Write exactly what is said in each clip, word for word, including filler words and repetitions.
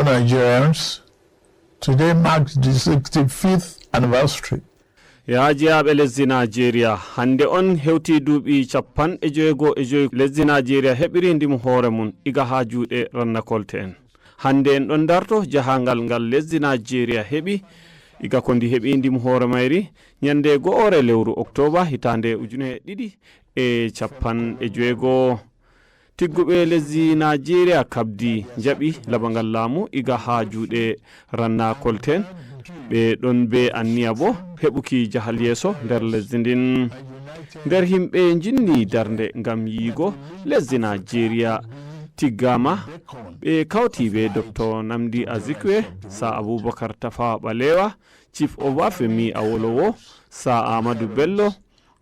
Nigerians, today marks the sixty-fifth anniversary. Yaa jeyaaɓe lesdi Najeriya, hannde on hewti duuɓi capanɗe jeego e joy lesdi Najeriya heɓiri ndimu hoore mum iga haa juuɗe rannakolte en. Hannde en ɗon darto jahangal ngal lesdi Najeriya heɓi iga ko ndi heɓi ndimu hoore mayri ñande go'ore lewru oktooba hitaande ujune ɗiɗi e capanɗe jeego. Tigguɓe lesdi Najeriya kabdi njaɓi labangal laamu iga haa juuɗe rannakolten. Ɓe ɗon be anniya bo heɓuki jahal yeeso nder lesdi ndin. Nder himɓe njinni darnde ngam yiigo lesdi Najeriya tiggama, ɓe kawti be Doktor Namdi Azikiwe, Sa Abubakar Tafawa Balewa, Chief Obafemi Awolowo, Sa Ahmadu Bello,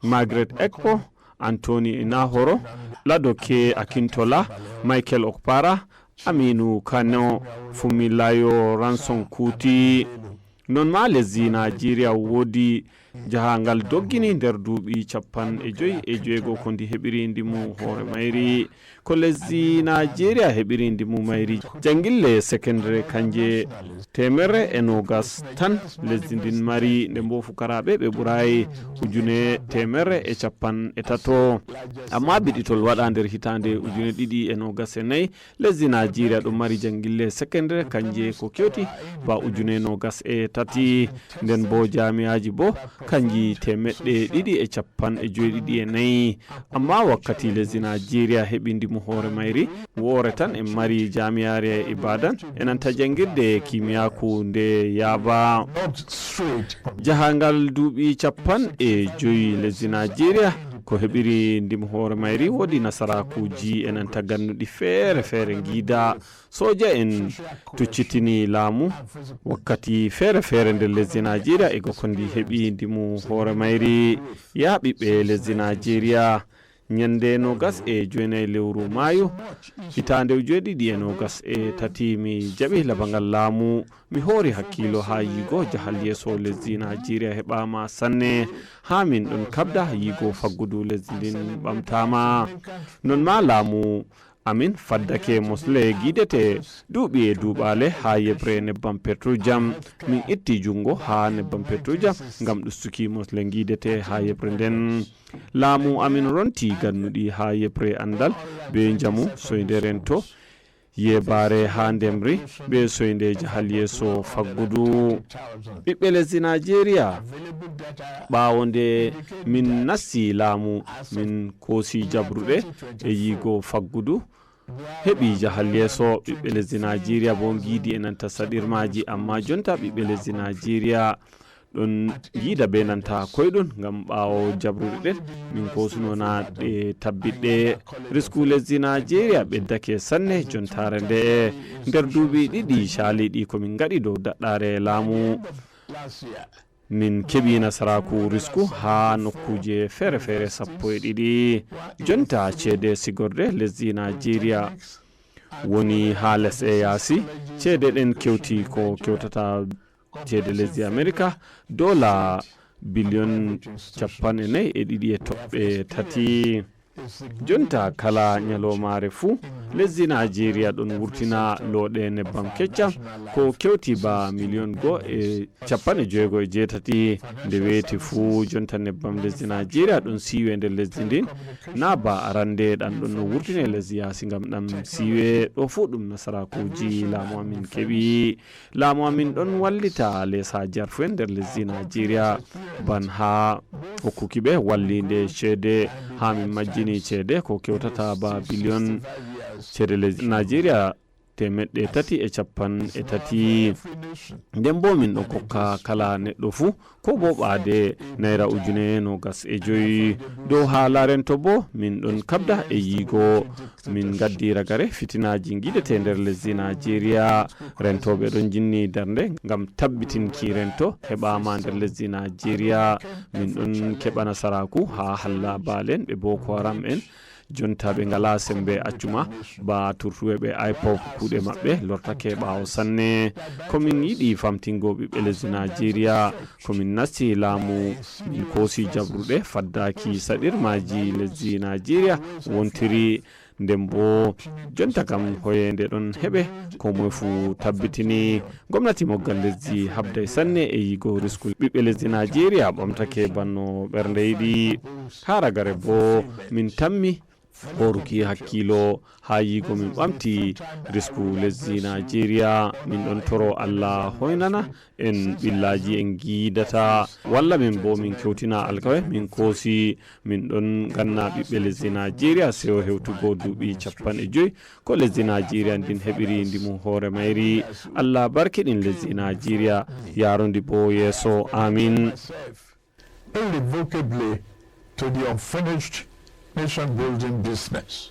Margaret Ekpo, Anthony Inahoro, Ladoke Akintola, Michael Okpara, Aminu Kano, Fumilayo Ranson Kuti. Non ma lesdi Najeriya woodi jahangal doggini nder duuɓi capanɗe joy e jeego ko ndi heɓiri ndimu hoore mayri. Ko lesdi Najeriya heɓiri ndimu mayri. Jangille sekendere kanje temerre e nogas tan lesdi ndin mari, nde mbo fukaraaɓe ɓe ɓuraay ujune temerre e capanɗe tato. Amma biɗitol waɗa nder hitaande ujune ɗiɗi e nogas e nayi, lesdi Najeriya ɗon mari jangille sekendere kanje ko kewti ba ujune nogas e tati. Nden bo jami'aji bo kanji temeɗɗe ɗiɗi e capanɗe joyɗiɗi e nayi. Amma wakkati lesdi Najeriya heɓi ndimu hoore mayri, woore tan en mari jami'are Ibadan e nanta jangirde kimiyaku nde Yaba. Jahangal duuɓi capanɗe joyi lesdi Najeriya ko heɓiri ndimu hoore mayri woodi nasarakuji e nanta gannuɗi feere feere ngida. Soja en tuccitini laamu wakkati feere feere nder lesdi Najeriya e ko ndi heɓi ndimu hoore mayri. Ya ɓiɓɓe lesdi Najeriya, ñande nogas e joynayi lewru maayu, hitaande ujune ɗiɗi e nogas e tati, mi jaɓi labangal laamu. Mi hoori hakkiilo haa yiigo jahal yeeso lesdi Najeriya heɓaama sanne. Haa min ɗon kabda yiigo faggudu lesdi ndin ɓamtaama. Non ma laamu amin faddake mosle giidete duuɓi e duuɓaale haa yeɓre nebbam petrojam. Min itti junngo haa nebbam petrojam ngam ɗustuki mosle giidete haa yeɓre nden. Laamu amin ronti gannuɗi haa yeɓre anndal be njamu, soynde rento, yeebaare haa ndemri be soynde jahal yeeso faggudu. Ɓiɓɓe lesdi Najeriya, ɓaawo nde min nasti laamu, min koosi jabruɗe e yiigo faggudu, heɓi jahal yeeso. Ɓiɓɓe lesdi Najeriya bo ngiidi e nanta saɗirmaaji, amma jonta ɓiɓɓe lesdi Najeriya ɗon yiida be nanta koyɗum ngam ɓaawo jabruɗe ɗen min kosuno na ɗe tabbiɗɗe. Risku lesdi Najeriya ɓeddake sanne jontaare nde. Nder duuɓi ɗiɗi caaliɗi ko min ngaɗi dow daɗɗaare laamu, min keɓi nasaraaku risku haa nokkuuje feere feere sappo e ɗiɗi. Jonta ceede sigorde lesdi Najeriya woni haa les e yaasi. Ceede ɗen kewti ko kewtata ceede lesdi Amerika, dola biliyon capanɗe nayi e ɗiɗi e toɓɓe tati. Jonta kala ñalawmaare fuu, lesdi Najeriya ɗon wurtina looɗe nebbam keccam ko kewti ba miliyon goo e capanɗe jeego e jeetati. Nde weeti fuu, jonta nebbam lesdi Najeriya ɗon siiwe nder lesdi ndin. Na ba arande ɗan ɗon no wurtine lesdi yaasi ngam ɗam siiwe. Ɗo fuu ɗum nasaraakuuji laamu amin keɓi. Laamu amin ɗon wallita les haa jarfu en nder lesdi Najeriya, ban haa hokkuki ɓe walliinde ceede. Haa min majjini ceede ko kewtata ba biliyon ceede lesdi Najeriya temeɗɗe tati e capanɗe tati. Nden bo min ɗon kokka kala neɗɗo fuu, ko bo ɓaade naira ujune nogas e joyi. Dow haala rento bo, min ɗon kabda e yiigo. Min gaddi ragare fitinaaji giidete nder lesdi Najeriya. Rentooɓe ɗon jinni darnde ngam tabbitinki rento heɓaama nder lesdi Najeriya. Min ɗon keɓa nasaraaku haa halla baalen ɓe Boko Haram en. Jonta ɓe ngala sembe accuma, ba turtuɓe ɓe IPOB kuuɗe maɓɓe lortake ɓaawo sanne. Ko min yiɗi famtingo ɓiɓɓe lesdi Najeriya, ko min nasti laamu, min koosi jabruɗe faddaaki saɗirmaaji lesdi Najeriya wontiri. Nden boo, jonta kam hoyeende ɗon heɓe, koo moy fuu tabbitini gomnati moggal lesdi haɓday sanne e yigo risku. Ɓiɓɓe lesdi Naajeeriya ɓamtake banno ɓernde yiɗi. Haa ragare boo, min tammi hooruki hakkiilo haa yigo min ɓamti risku lesdi Naajeeriya. Min ɗon toro Allah hoynana en ɓillaaji en ngiidata, walla min boo min kewtina alkawe min koosi. Min ɗon ganna ɓiɓɓe lesdi Naajeeriya seyo hewtugo duuɓi cappanɗe joy ko lesdi Naajeeriya ndin heɓiri ndimu hoore mayri. Allah barkiɗin lesdi Naajeeriya, yaarundi boo yeeso. Amiin. Irrevocably to the unfinished nation building business.